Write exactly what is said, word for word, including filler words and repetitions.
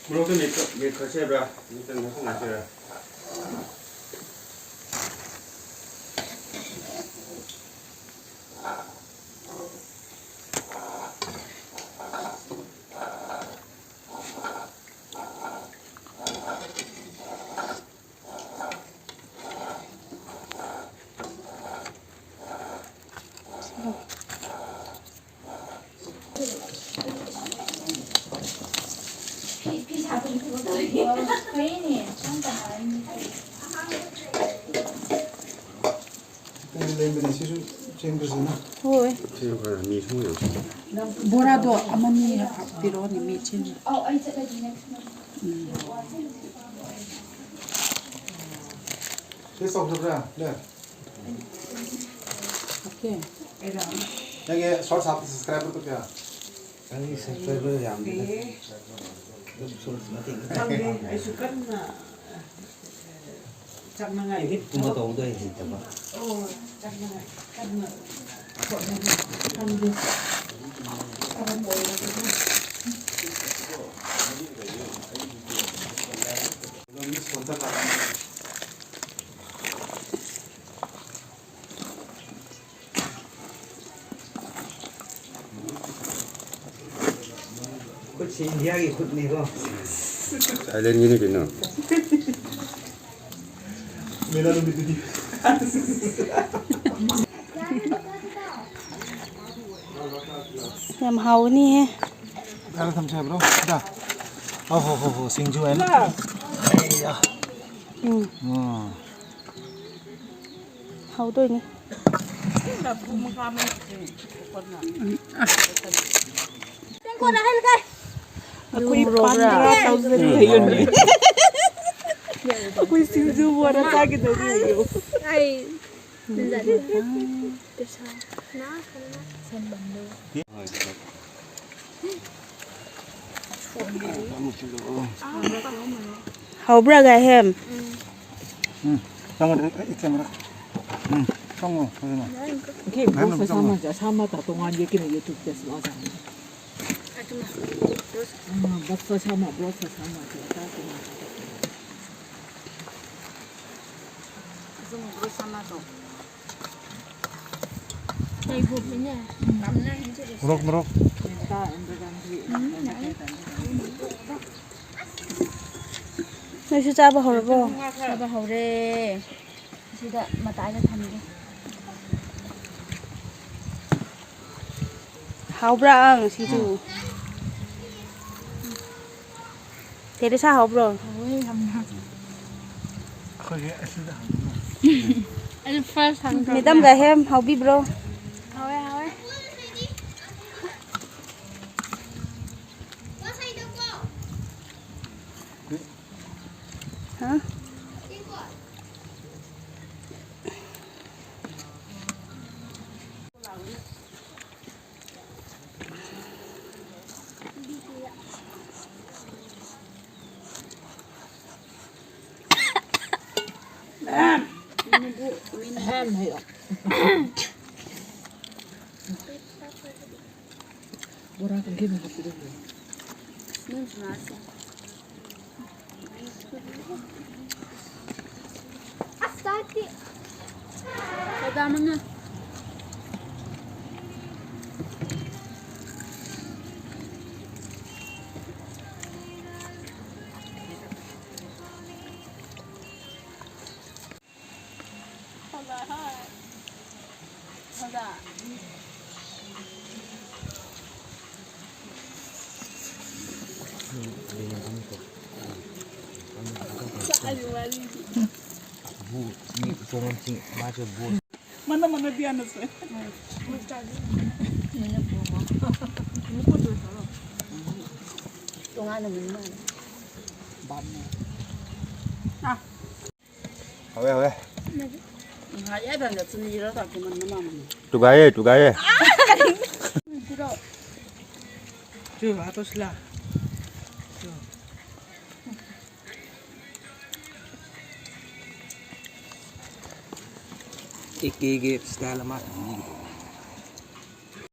ꯃꯣꯔꯣꯛꯇꯣ ꯃꯦꯠꯈ-, ꯃꯦꯠꯈ꯭ꯔꯁꯦ ꯍꯥꯏꯕ꯭ꯔꯥ? ꯅꯠꯇ꯭ꯔꯒ ꯉꯧꯁꯟꯅꯁꯦ ꯍꯥꯏꯕ꯭ꯔꯥ? ꯐꯩꯅꯦ, ꯁꯨꯝ ꯇꯧꯔꯅꯤ꯫ ꯈꯤꯇꯪ ꯂꯦꯝꯕꯅꯦ, ꯁꯤꯁꯨ ꯁꯦꯝꯈ꯭ꯔꯁꯤꯅ꯫ ꯍꯣꯏ꯫ ꯁꯤꯁꯨ ꯈꯔ ꯃꯤ ꯁꯨꯝ ꯌꯥꯝ ꯕꯣꯔꯥꯗꯣ ꯑꯃꯅꯤ ꯍꯥꯞꯄꯤꯔꯛꯑꯣꯅꯦ, ꯃꯤ ꯆꯤꯟꯅ꯫ ꯎꯝ꯫ ꯁꯤ ꯆꯥꯎꯊꯣꯛꯈ꯭ꯔꯦ, ꯂꯦ꯫ ꯍꯥꯞꯀꯦ꯫ ꯅꯪꯒꯤ shorts ꯍꯥꯞꯄ subscriber ꯀꯌꯥ? ꯅꯪꯒꯤ subscriber ꯌꯥꯝꯗꯦꯗ꯫ ꯑꯗꯨꯝ ꯁꯨꯝ ꯃꯇꯦꯛ ꯃꯇꯦꯛ ꯈꯪꯗꯦ, ꯑꯩꯁꯨ ꯀꯟꯅ ꯆꯥꯛꯅꯉꯥꯏ edit ꯀꯨꯝꯕ ꯇꯧꯕꯗꯣ ꯑꯩ ꯍꯩꯇꯕ꯫ ꯑꯣ, ꯆꯥꯛꯅꯉꯥꯏ ꯀꯟꯅ ꯍꯣꯠꯅꯔꯤ꯫ ꯈꯪꯗꯦ꯫ ꯀꯔꯝꯕ ꯑꯣꯏꯔꯛꯀꯗ꯭ꯔꯥ? ꯈꯨꯠꯁꯤ ꯏꯟꯗꯤꯌꯥꯒꯤ ꯈꯨꯠꯅꯤꯀꯣ꯫ ꯊꯥꯏꯂꯦꯟꯒꯤꯅꯤ ꯀꯩꯅꯣ꯫ ꯃꯦꯂꯥ ꯅꯨꯃꯤꯠꯇꯨꯗꯤ꯫ ꯌꯥꯝ ꯍꯥꯎꯒꯅꯤꯍꯦ꯫ ꯀꯥꯏꯗ ꯊꯝꯁꯦ ꯍꯥꯏꯕ꯭ꯔꯣ? ꯁꯤꯗ? ꯑꯣ ꯍꯣ ꯍꯣ ꯍꯣ, ꯁꯤꯡꯖꯨ ꯍꯥꯏꯅ꯫ ꯑꯩꯌꯥ꯫ ꯎꯝ꯫ ꯎꯝ꯫ ꯍꯥꯎꯗꯣꯏꯅꯤ꯫ ꯑꯩꯈꯣꯏ ꯄꯟꯗ꯭ꯔꯥ ꯇꯧꯖꯔꯤ ꯍꯥꯏꯌꯨꯅꯦ꯫ ꯑꯩꯈꯣꯏ ꯁꯤꯡꯖꯨ ꯕꯣꯔꯥ ꯆꯥꯒꯗꯧꯔꯤ ꯍꯥꯏꯌꯨ꯫ ꯑꯩ ꯄꯩꯁꯥ꯫ ꯍꯥꯎꯕ꯭ꯔꯥ, ꯒꯥꯏꯍꯦꯝ? ꯎꯝ, ꯆꯪꯉꯣ, ꯑꯩ, ꯑꯩ camera꯫ ꯎꯝ, ꯆꯪꯉꯣ, ꯐꯖꯅ꯫ ꯏꯆꯦ, ꯒꯥꯏꯍꯦꯝ, ꯕ꯭ꯔꯣꯁ ꯆꯪꯉꯣ꯫ ꯑꯁꯥꯃꯟꯁꯦ, ꯑꯁꯥꯃꯟ ꯇꯣꯉꯥꯟ ꯌꯦꯛꯀꯤꯅ YouTubeꯇꯁꯨ ꯑꯣꯖꯥꯅꯤ꯫ ꯎꯝ, ꯕ꯭ꯔꯣꯁ ꯑꯁꯥꯃꯟ, ꯕ꯭ꯔꯣꯁ ꯑꯁꯥꯃꯟ꯫ ꯃꯣꯔꯣꯛ, ꯃꯣꯔꯣꯛ꯫ ꯅꯣꯏꯁꯨ ꯆꯥꯕ ꯍꯧꯔꯕꯣ? ꯆꯥꯕ ꯍꯧꯔꯦ꯫ ꯁꯤꯗ ꯃꯇꯥꯏꯗ ꯊꯝꯒꯦ꯫ ꯍꯥꯎꯕ꯭ꯔꯥ, ꯑꯪ, ꯁꯤꯡꯖꯨ? ꯎꯝ꯫ ꯇꯦꯔꯦꯁꯥ ꯍꯥꯎꯕ꯭ꯔꯣ? ꯍꯥꯎꯋꯦ ꯌꯥꯝꯅ꯫ ꯑꯩꯈꯣꯏꯒꯤ ꯑꯁꯤꯗ ꯍꯪꯉꯨ꯫ ꯑꯩ first ꯍꯪꯈ꯭ꯔꯕꯅꯦ꯫ Madam ꯒꯥꯏꯍꯦꯝ ꯍꯥꯎꯕꯤꯕ꯭ꯔꯣ? ꯍꯥꯎꯋꯦ, ꯍꯥꯎꯋꯦ꯫ ꯍꯥ? ꯍꯦꯝ ꯍꯦꯛ꯫ ꯕꯣꯔꯥ ꯀꯟꯈꯩ ꯍꯥꯞꯄꯤꯔꯝꯃꯦ꯫ ꯑꯁ, ꯆꯥꯛꯇꯤ꯫ ꯀꯗꯥꯃꯅ꯫ ꯃꯅ ꯃꯅ ꯕꯤꯌꯥꯅꯁꯦ꯫ ꯇꯣꯉꯥꯟꯅ ꯃꯅꯤ ꯃꯥꯅꯤ꯫ ꯍꯧꯋꯦ, ꯍꯧꯋꯦ꯫ ꯇꯨꯒꯥꯏꯌꯦ, ꯇꯨꯒꯥꯏꯌꯦ꯫ ꯑꯦ ꯀꯦꯒꯤ style ꯑꯃ ꯊꯝꯕꯤꯒꯗꯧꯕ꯫